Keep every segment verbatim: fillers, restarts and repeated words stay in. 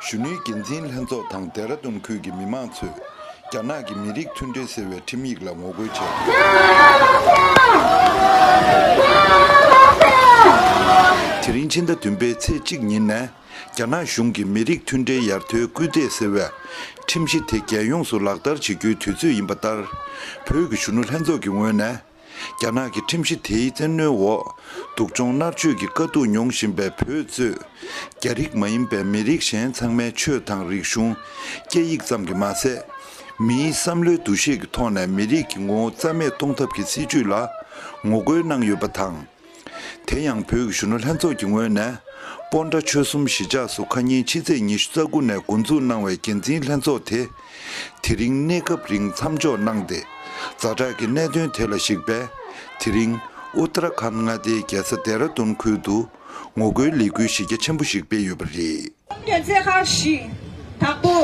གཞོན་ནུའི་འགན་འཛིན་ལྷན་ཚོགས་དང་ལྡེ་ར་ལྡུན་ཁུལ་གྱི་མི་མང་ཚོས་རྒྱ་ནག་གི་མི་རིགས་མཐུན་སྒྲིལ་ཟེར་བའི་ཁྲིམས་ཡིག་ལ་ངོ་རྒོལ་བྱས། དེ་རིང་ཕྱི་ཟླ་བདུན་པའི་ཚེས་གཅིག་ཉིན་ནས་རྒྱ་ནག་གཞུང་གིས་མི་རིགས་མཐུན་སྒྲིལ་ཡར་ཐོན་སྐུལ་འདེད་ཟེར་བའི་ཁྲིམས་གཞི་དེ་རྒྱལ་ཡོངས་སུ་ལག་བསྟར་བྱེད་རྒྱུའི་དུས་ཚོད་ཡིན་པ་ལྟར། བོད་ཀྱི་གཞོན་ནུ་ལྷན་ཚོགས་ཀྱི་ངོས་ནས། རྒྱ་ནག་གི་ཁྲིམས་གཞི་དེའི་བཙན་གནོན་འོག་སྡུག་སྦྱོང་མནར་གཅོད་ཀྱི་དཀའ་སྡུག་མྱོང་བཞིན་པའི་བོད་གཙོས། རྒྱ་རིགས་མ་ཡིན་པའི་མི་རིགས་གཞན་ཚང་མའི་ཆོས་དང་རིག་གཞུང་། སྐད་ཡིག་ཙམ་གྱིས་མ་ཟད། མིའི་བསམ་བློའི་འདུ་ཤེས་ཀྱི་ཐོག་ནས་མི་རིགས་ཀྱི་ངོ་བོ་རྩ་མེད་གཏོང་ཐབས་ཀྱི་སྲིད་བྱུས་ལ་ངོ་རྒོལ་གནང་ཡོད་པ་དང་། དེ་ཡང་བོད་ཀྱི་གཞོན་ནུ་ལྷན་ཚོགས་ཀྱི་ངོས་ནས་སྤོན་ཊ་ཆོལ་གསུམ་གཞིས་ཆགས་སུ་ཁ་ཉིན་ཕྱི་ཚེས་ཉི་ཤུ་རྩ་དགུ་ནས་འགོ་འཛུགས་གནང་བའི་འགན་འཛིན་ལྷན་ཚོགས་དེ། དེ་རིང་གནས་སྐབས་རིང་མཚམས་འཇོག་གནང་སྟེ། ཛ་དྲག་གི་གནད་དོན་དེ་ལ་གཞིགས་པས། དེ་རིང་ཨུ་ཏར་ཁཱན་མངའ་སྡེའི་རྒྱལ་ས་ལྡེ་ར་ལྡུན་ཁུལ་དུ་ངོ་རྒོལ་ལས་འགུལ་གཞི་རྒྱ་ཆེན་པོ་ཞིག་སྤེལ་ཡོད་པ་རེད། དོན་ཚན་ཁག་བཞི། དང་པོ།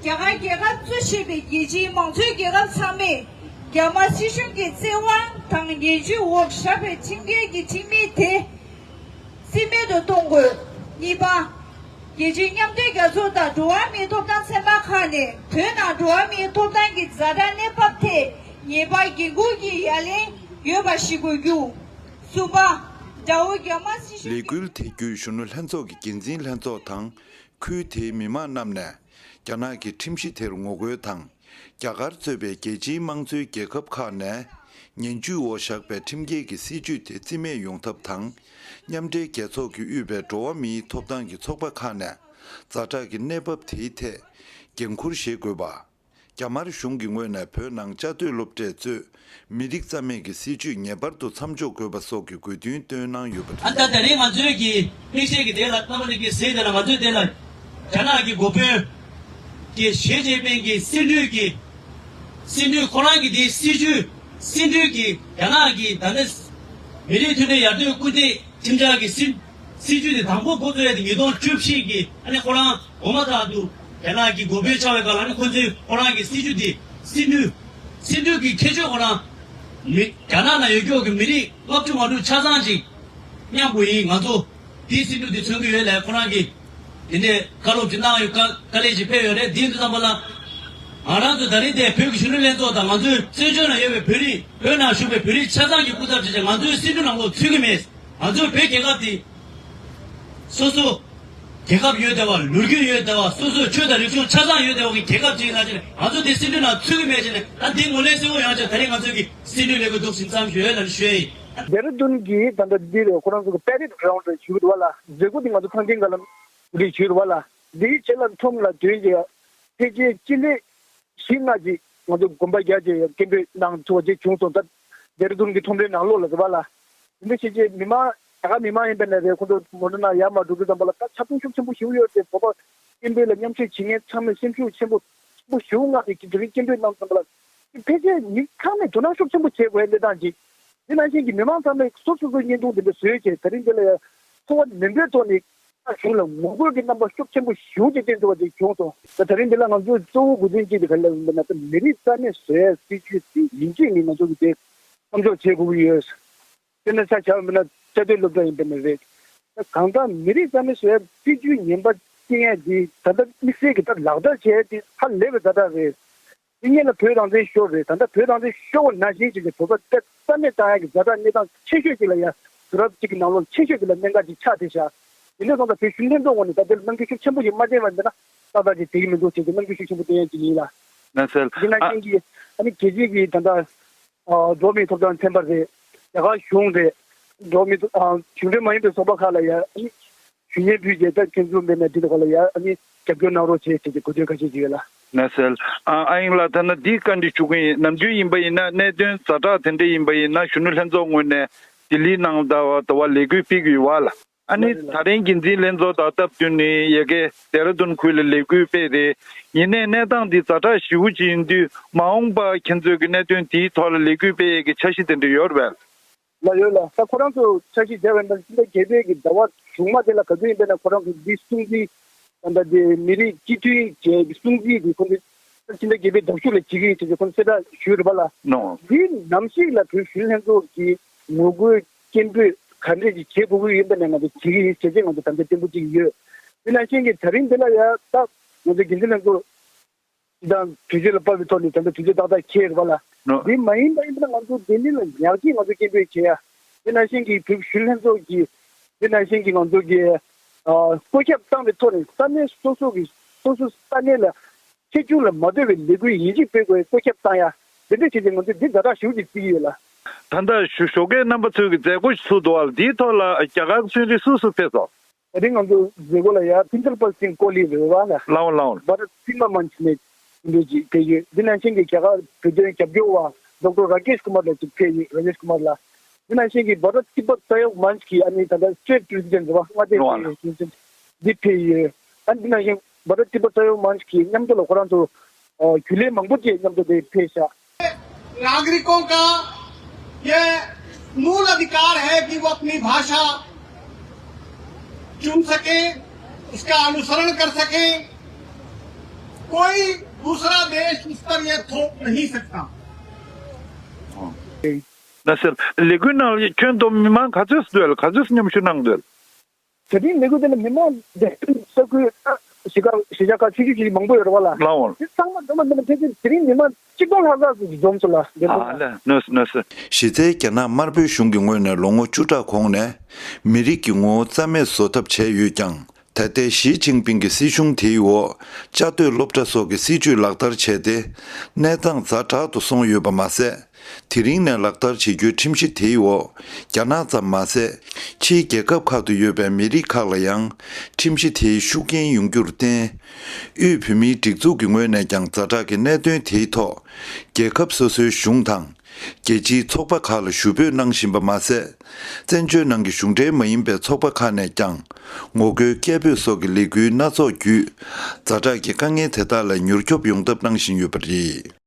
རྒྱ་གར་རྒྱལ་ཁབ་གཙོ་བྱས་པའི་རྒྱལ་སྤྱིའི་མང་གཙོའི་རྒྱལ་ཁབ་ཚང་མས་རྒྱ་དམར་སྲིད་གཞུང་གི་བཙན་དབང་དང་ངན་ཇུས་འོག་བཞག་པའི་ཁྲིམས་འགལ་གྱི་ཁྲིམས་མིང་དེ། རྩིས་མེད་དུ་གཏོང་དགོས། གཉིས་པ། རྒྱལ་སྤྱིའི་མཉམ་འབྲེལ་རྒྱལ་ཚོགས་དང་འགྲོ་བ་མིའི་ཐོབ་ཐང་ཚན་པ་ཁག་ནས་བོད་ནང་འགྲོ་བ་མིའི་ཐོབ་ཐང་གི་ཛ་དྲག་གནས་བབ་ཐད་ངེས་པར་འགན་འཁུར་གྱི་ཡ་ལན་ཡོད་པ་ཞིག་དགོས་རྒྱུ། གསུམ་པ། དགྲ་བོ་རྒྱ་དམར་སྲིད་གཞུང་། ལས་འགུལ་དེ་བརྒྱུད་གཞོན་ནུ་ལྷན་ཚོགས་ཀྱི་འགན་འཛིན་ལྷན་ཚོགས་དང་ཁུལ་དེའི་མི་མང་རྣམས་ནས་རྒྱ་ནག་གི་ཁྲིམས་གཞི་དེར་ངོ་རྒོལ་དང་། རྒྱ་གར་གཙོས་པའི་རྒྱལ་སྤྱིའི་དམངས་གཙོའི་རྒྱལ་ཁབ་ཁག་ནས་ངན་ཇུས་འོག་བཞག་པའི་ཁྲིམས་འགལ་གྱི་སྲིད་བྱུས་དེ་རྩིས་མེད་ཡོང་ཐབས་དང་། མཉམ་འབྲེལ་རྒྱལ་ཚོགས་ཀྱིས་དབུས་པའི་འགྲོ་བ་མིའི་ཐོབ་ཐང་གི་ཚོགས་པ་ཁག་ནས་ཛ་དྲག་གི་གནས་བབ་དེའི་ཐད་འགན་འཁུར་བཞེས་དགོས་པ། རྒྱ་དམར་གཞུང་གི་ངོས་ནས་བོད་ནང་བཅའ་སྡོད་སློབ་གྲྭས་གཙོས་མི་རིགས་རྩ་མེད་ཀྱི་སྲིད་བྱུས་ངེས་པར་དུ་མཚམས་འཇོག་དགོས་པ་སོགས་ཀྱི་དགོས་འདུན་བཏོན་གནང་ཡོད་པ་རེད། ཨ་ད་ད་རེས་ང་ཚོའི་གི་ཕེག་ཤེལ་གི་དེ་ལ་རྣམ་པ་ལྷན་རྒྱས་ཟེར་དེ་ལ་ང་ཚོས་དེ་ལ་རྒྱ་ནག་གི་འགོ་དཔོན་གྱི་ཞི་ཅིན་ཕིང་གི་སྲིད་བློན་གྱི་སྲིད་བློན་ཁོ་རང་གི་དེའི་སྲིད་བྱུས་སྲིད་བློན་གྱི་རྒྱ་ནག་གི་ད་ནི་མི་རིགས་མཐུན་སྒྲིལ་ཡར་ཐོན་སྐུལ་འདེད་ཁྲིམས་འཆར་གྱི་སྲིད་སྲིད་བྱུས་དེ་དང་པོ་འགོ་བཙུགས་ཡས་དེ་ཉིས་སྟོང་བཅུ་བཞི་གི་ཨ་ནི་ཁོ་རང་འགོ་མ་ཐག་ཏུ་རྒྱ་ནག་གི་འགོ་དཔོན་ཆགས་པའི་སྐབས་ལ་ཨ་ནི་ཁོ་ཚོས་ཁོ་རང་གི་སྲིད་བྱུས་དེ་སྲིད་བློན་སྲིད་བློན་གྱི་ཁྱད་ཆོས་ཁོ་རང་མི་རྒྱ་ནག་ནང་ཡོད་རྒྱུ་གི་མི་རིགས་ལྔ་བཅུ་ང་དྲུག་ཆ་ཚང་ཅིག་མཉམ་པོ་ཡིན། ང་ཚོ་དེའི་སྲིད་བྱུས་དེ་མཚོན་གྱི་ཡོད་ལབ་ཁོ་རང་གིས་དེ་འདྲའི་བཀའ་སློབ་ཅིག་གནང་ཡོད། དཀའ་དཀའ་ལས་ཅིག་ཕེབས་ཡོད་རེད། དེ་ཡིན་དུས་ཙམ་པ་ལ་ང་རང་ཚོ་ད་རིང་དེ་བོད་ཀྱི་གཞོན་ནུ་ལྷན་ཚོགས་དང་ང་ཚོའི་བཙན་བྱོལ་ནང་ཡོད་པའི་བོད་རིགས་བོད་ནང་བཞུགས་པའི་བོད་རིགས་ཆ་ཚང་གི་སྐུ་ཚབ་བྱས་བྱས་ང་ཚོའི་སྲིད་བྱུས་ནང་ལོགས་ཚུད་ཀྱི་མེད། ང་ཚོའི་བོད་རྒྱལ་ཁབ་དེ་སོ་སོ་རྒྱལ་ཁབ་ཡོད་བསྡད་པ། ལོ་རྒྱུས་ཡོད་བསྡད་པ། སོ་སོའི་ཆོས་དང་རིག་གཞུང་ཆ་ཚང་ཡོད་བསྡད་པ་གི་རྒྱལ་ཁབ་ཅིག་ཡིན་ན་ཅི་ནས་ང་ཚོ་དེ་སྲིད་བྱུས་ནང་ཚུད་ཀྱི་མེད་ཅི་ནས་ད་འདི་ངོས་ལེན་གསལ་པོ་ཡོང་ཆེད་ད་རེས་ང་ཚོ་གི་སྲིད་བྱུས་ལས་འགུལ་འདུག་སེ་མཚམས་ཞུ་ཡོད་ལ་ཞུ་ཡ་ཡིན། ལྡེ་ར་ལྡུན་གྱི་ད་ལྟ་འདི་རེད། ཁོ་རང་ཚོ་གི་པེ་རེ་ཌི་གྷ་རའུན་ཌི་རེད་ཞུ་གི་འདུག་བ་ལ། མཛད་སྒོ་འདི་ང་ཚོ་ཐང་ཆེན་དགའ་ལམ་རེད་ཞུ་གི་འདུག་བ་ལ། འདིའི་རྗེས་ལ་ཁྲོམ་ལ་དོན་གྱི་ཕལ་ཆེར་སྤྱི་ལེ་བཞི་ལྔ་ཅིག་ང་ཚོ་དགོན་པ་རྒྱ་ཆེ་སྐད་འབོད་གནང་ཐུབ་པ་ཅིག་བྱུང་སོང་། ད་ལྡེ་ར་ལྡུན་གྱི་ཁྲོམ་རའི་ནང་ལོགས་ལ་རེད་བ་ལ། དེ་འདྲ་བྱས་རྗེས་མི་མང་རྒྱ་གར་མི་མང་ཡིན་པ་ནས་རེད། ཁོང་ཚོ་མོ་ཊ་ནང་ཡར་མར་འགྲོ་དུས་ཙམ་པ་ལ་ད་ཁྱབ་ཁོངས་ཤུགས་ཆེན་པོ་ཞིག་ཡོད་དེ། བོད་པ་སྐད་འབོད་ལ་མཉམ་ཞུགས་བྱེད་མཁན་ཚང་མས་སེམས་ཤུགས་ཆེན་པོ་ཆེན་པོ་ཞིག་མངགས་ཏེ་དེ་རིང་སྐད་འབོད་གནང་ཙམ་པ་ལ་ཕལ་ཆེར་མི་ཚང་མས་དོ་སྣང་ཤུགས་ཆེན་པོ་བྱེད་དགོས་གནས་སྟངས་ཅིག་དེ་ནང་བཞིན་གྱི་མི་མང་ཚང་མས་སོ་སོ་སོའི་བརྙན་ཐུང་དེ་འདྲ་བཟོས་བྱས་ད་རིང་འདི་ལ་ཡང་ཚོར་བ་ནན་པོའི་ཐོག་ནས། ད་གཞུང་ལ་ངོ་རྒོལ་གྱི་རྣམ་པ་ཤུགས་ཆེན་པོ་ཞེ་པོ་ཅིག་བསྟན་ཐུབ་པ་ཅིག་བྱུང་སོང་། ད་ད་རིང་འདི་ལ་ང་ཚོས་གཙོ་བོ་དགོས་དོན་གཅིག་དེ་ག་རེ་ལབ་ཡིན་པ་ན། ད་མི་རིགས་རྩ་མེད་བཟོ་ཡའི་སྲིད་བྱུས་དེ་ཡིན་གཅིག་མིན་ང་ཚོ་གིས་དེ་མཚམས་འཇོག་བྱེད་དགོས་ཀྱི་ཡོད། དཔེར་ན་ཆ་བཞག་པ་ཡིན་ན་བཅའ་སྡོད་སློབ་གྲྭ་ཡིན་པ་ནི་རེད། ད་གང་ལྟར་མི་རིགས་རྩ་མེད་བཟོ་ཡའི་སྲིད་བྱུས་ངན་པ་བསྟན་ཡ་དེ་ད་ལྟ་དམིགས་བསལ་གྱི་ད་ལག་བསྟར་བྱས་ཏེ་ཧ་ལས་པའི་ཛ་དྲག་རེད། དེ་སྔོན་ལ་བོད་རང་བཙན་ཤོར་རེད། ད་ལྟ་བོད་རང་བཙན་ཤོར་བ་ནང་བཞིན་ཅིག་གི་བོད་པ་རྩ་རྩ་མེད་བཏང་ཡག་གི་ཛ་དྲག་གནས་སྟངས་ཆེ་ཤོས་ཅིག་ལ་ཡ། དུས་རབས་གཅིག་གི་ནང་ལོགས་ཆེ་ཤོས་ཅིག་ལ་གནད་འགག་ཅིག་ཆགས་བསྡད་ཤག་དེ་འདྲ་སོང་ཙང་བོད་གཞོན་ལྷན་ཚོགས་ངོས་ནས་ད་ལྟ་གནང་འགན་ཤུགས་ཆེན་པོ་ཞིག་མ་བསྟན་པ་ཡིན་པ་ན་ཏག་ཏག་ཅིག་བསྡད་ཀྱི་མི་འདུག་ཅེས་ཀྱི་གནང་འགན་ཤུགས་ཆེན་པོ་བསྟན་ཡག་ཅིག་ཡིན་ལ། གནས་ཚུལ། དེ་ནང་ཨ། བཞིན་གྱི་ཨ་ནི་རྒྱལ་སྤྱིའི་གི་ད་ལྟ་འགྲོ་བ་མིའི་ཐོབ་ཐང་ཚན་པ་རེད། རྒྱ་གར་གཞུང་རེད། འགྲོ་བ་མིའི་ཐོབ་ཨ་གཞུང་འབྲེལ་མ་ཡིན་པའི་ཚོགས་པ་ཁག་ལ་ཡ་ཨ་ནི། ཞུ་སྙན་ཕུལ་རྗེས་ད་ཁྱེད་ཚོ་མེད་ན་འདི་དག་ལ་ཡ་ཨ་ནི་རྒྱབ་སྐྱོར་གནང་རོགས་བྱེད་ཅེས་ཀྱི་གོ་སྐབས་ཁ་ཤས་ཅིག་ཡོད་ལ། གནས་ཚུལ། ཨ་ཨ་ཡིན་ལགས། ད་ནི་འདི་བཀའ་འདྲི་ཞུ་གི་ཡིན། ནམ་རྒྱུན་ཡིན་པ་ཡིན་ན་གནད་དོན་ཛ་དྲག་དེ་འདྲ་ཡིན་པ་ཡིན་ན་གཞོན་ནུ་ལྷན་ཚོགས་ངོས་ནས་ལྡི་ལིའི་ནང་ལ་ད་བར་ལས་འགུལ་སྤེལ་གྱི་ཡོད་བ་ལ། ཨ་ནི་ལགས་རེད་ལགས། ད་རིང་འགན་འཛིན་ལྷན་ཚོགས་དང་སྟབས་བསྟུན་ནས་ཡ་གི་ལྡེ་ར་ལྡུན་ཁུལ་ལ་ལས་འགུལ་སྤེལ་རེད། ཡིན་ནའི་གནས་སྟངས་འདི་ཛ་དྲག་ཞེ་པོ་ཅིག་ཡིན་དུས་མ་འོངས་པ་ཁྱེད་ཚོས་ཀྱི་གནད་དོན་དེའི་ཐོག་ལ་ལས་འགུལ་སྤེལ་ཡས་ཀྱི་འཆར་གཞི་དེ་འདྲ་ཡོད་རེད་པས། ལགས་ཡོད་ལགས། ད་ཁོ་རང་ཚོ་འཆར་གཞི་བྱས་པ་ཡིན་ན་ཕྱི་ཟླ་བརྒྱད་པའི་གི་ཟླ་བ་གཞུག་མ་དེ་ལ་ག་དུས་ཡིན་པས་ན་ཁོ་རང་ཚོ་འདི་སྲུང་བརྩི་ད་ལྟ་དེ་མི་རིགས་སྤྱི་མཐུན་བྱས་ཀྱི་སྲུང་བརྩི་དེ་ཁོ་ཚོ་ཕྱི་ཟླ་བརྒྱད་པའི་ཟླ་མཇུག་ལ་བྱེད་ཀྱི་ཡིན་ཟེར་ཏེ་ཁོ་ཚོ་གསལ་བསྒྲགས་ཞུས་རེད་པ་ལགས། ནོ། འདི་ནམ་ཞིག་ལ་བོད་གཞོན་ལྷན་ཚོགས་ཀྱི་ངོ་རྒོལ་སྐད་འབོད་ག་འདྲས་ཀྱི་བྱེད་དགོས་ཀྱི་ཡོད་པ་ནས་ང་ཚོ་བྱེད་ཀྱི་ཡིན་ཟེར་ཏེ་ང་ཚོ་དམ་བཅའ་བརྟན་པོ་གཅིག་ཡོད། དེ་ནང་བཞིན་གྱི་ད་རིང་འདི་ལ་ཡ་ད་ང་ཚོ་འགན་འཛིན་ལྷན་ཚོགས་དང་གྲོས་ཆོད་ལ་དཔག་པའི་ཐོག་ནས་ད་ལྟ་གྲོས་ཆོད་ཏག་ཏག་འཁྱེར་བ་ལ། ནོ། དེ་མ་ཡིན་པ་ཡིན་ན་ང་ཚོ་དེ་འདི་ལ་ཉག་གཅིག་ང་ཚོ་སྐད་འབོད་བྱེད་ཡ། དེ་ནང་བཞིན་གྱི་བོད་གཞོན་ལྷན་ཚོགས་ཀྱི་དེ་ནང་བཞིན་གྱི་ང་ཚོ་གི་ཨ་བཀོད་ཁྱབ་བཏང་བའི་ཐོག་ནས་ས་གནས་སོ་སོ་གི་སོ་སོ་ས་གནས་ལ་ཆེ་ཆུང་ལ་མ་ལྟོས་པའི་ལས་འགུལ་ཡིན་གཅིག་སྤེལ་དགོས་བཀོད་ཁྱབ་བཏང་ཡ། དེ་འདྲ་བྱས་ཏེ་ང་ཚོས་འདི་ཛ་དྲག་ཞེ་པོ་ཅིག་བརྩི་གི་ཡོད་ལ། ད་ལྟ་ཞུ་ཞོགས་ཀས་རྣམ་པ་ཚོས་ཀྱི་མཛད་སྒོ་ཞིག་ཚུགས་འདུག་བ་ལ། འདིའི་ཐོག་ལ་རྒྱ་གར་གི་གསོན་རིགས་སུ་སུ་ཕེབས་སོང་། ད་རིང་ང་ཚོ་མཛད་སྒོ་ལ་ཡ་ཕིན་ཚལ་པལ་སིང་ཀོ་ལི་རེད་བ་ལ། ལའོ་ལའོ། བྷ་རད་ཏི་པར་མན་ཆི་ནས་འདི་འདྲ་ཅིག་ཕེབས་ཡོད། འདི་ནང་བཞིན་གྱི་རྒྱ་གར་བོད་དོན་རྒྱབ་སྐྱོར་བ་ཌོག་ཊར་ར་ཀེཤ་ཀུ་མར་ལགས་ཅིག་ཕེབས་ཡོད། ར་ཀེཤ་ཀུ་མར་ལགས། འདི་ནང་བཞིན་གྱི་བྷ་རད་ཏི་པར་སཱ་ཡོག་མན་ཆི་གི་ཨ་ནི་ད་ལྟ་སི་ཊེཊ་པི་རེ་སི་ཌེན་ཊ་རེད་བ། མངའ་སྡེ་ནོ་ཨ་ལ། སི་ཊེཊ་པི་རེ་སི་ཌེན་ཊ་འདི་ཕེབས་ཡོད། ཨ་འདི་ནང་བཞིན་བྷ་རད་ཏི་པར་སཱ་ཡོག་མན་ཆི་གི་མཉམ་དུ་ལ་ཁོ་རང་ཚོ་ཨ་རྒྱུན་ལས་མང་པོ་ཅིག་མཉམ་དུ་དེ་ཕེབས་ཤག། नागरिकों का यह मूल अधिकार है कि वो अपनी भाषा चुन सकें, उसका अनुसरण कर सकें। कोई दूसरा देश इस पर यह थोप नहीं सकता। ན་ཟེར། ལས་འགུལ་ནང་ཁྱོན་བསྡོམས་མི་མང་ག་ཚོད་འདུག་ལ། ག་ཚོད་མཉམ་ཞུགས་གནང་འདུག་ལ། དེ་རིང་ལས་འགུལ་དེ་ལ་མི་མང་བདེ་སྐྱིད་ས་ཁུལ་ཨ་གཞིས་ཀ་གཞིས་ཆགས་ཁག་ཆུང་ཆུང་ཞིག་མང་པོ་ཡོད་རེད་བ་ལ། ལའོ། དེ་ཚང་མ་འཛོམས་པ་འདི་ལ་ཕལ་ཆེར་དེ་རིང་མི་མང་གཅིག་སྟོང་ལྷག་ཙམ་ཞིག་འཛོམས་སོང་ལ། འདི་ཨ་ལ་ནོས་ནོས། གཞི་རྩའི་རྒྱ་ནག་དམར་པོའི་གཞུང་གི་ངོས་ནས་ལོ་ངོ་བཅུ་ཕྲག་གོང་ནས་མི་རིགས་ཀྱི་ངོ་བོ་རྩ་མེད་བཟོ་ཐབས་བྱས་ཡོད་ཀྱང་། ད་ལྟའི་ཞི་ཅིན་ཕིང་གི་སྲིད་གཞུང་དེའི་འོག་བཅའ་སྡོད་སློབ་གྲྭ་སོགས་ཀྱི་སྲིད་བྱུས་ལག་བསྟར་བྱས་ཏེ། གནས་སྟངས་ཛ་དྲག་ཏུ་སོང་ཡོད་པ་མ་ཟད། དེ་རིང་ནས་ལག་བསྟར་བྱེད་རྒྱུའི་ཁྲིམས་གཞི་དེའི་འོག་རྒྱ་ནག་ཙམ་མ་ཟད། ཕྱིའི་རྒྱལ་ཁབ་ཁག་ཏུ་ཡོད་པའི་མི་རིགས་ཁག་ལ་ཡང་ཁྲིམས་གཞི་དེའི་ཤུགས་རྐྱེན་ཡོང་རྒྱུར་བརྟེན། དབུས་བོད་མིའི་སྒྲིག་འཛུགས་ཀྱི་ངོས་ནས་ཀྱང་ཛ་དྲག་གི་གནད་དོན་དེའི་ཐོག་རྒྱལ་ཁབ་སོ་སོའི་གཞུང་དང་། རྒྱལ་སྤྱིའི་ཚོགས་པ་ཁག་ལ་ཞུ་འབོད་གནང་བཞིན་པ་མ་ཟད། བཙན་བྱོལ་ནང་གི་གཞུང་འབྲེལ་མ་ཡིན་པའི་ཚོགས་པ་ཁག་ནས་ཀྱང་ངོ་རྒོལ་སྐད་འབོད་སོགས་ཀྱི་ལས་འགུལ་སྣ་ཚོགས་བརྒྱུད། ཛ་དྲག་གི་དཀའ་ངལ་དེ་དག་ལ་མྱུར་སྐྱོབ་ཡོང་ཐབས་གནང་བཞིན་ཡོད་པ་རེད།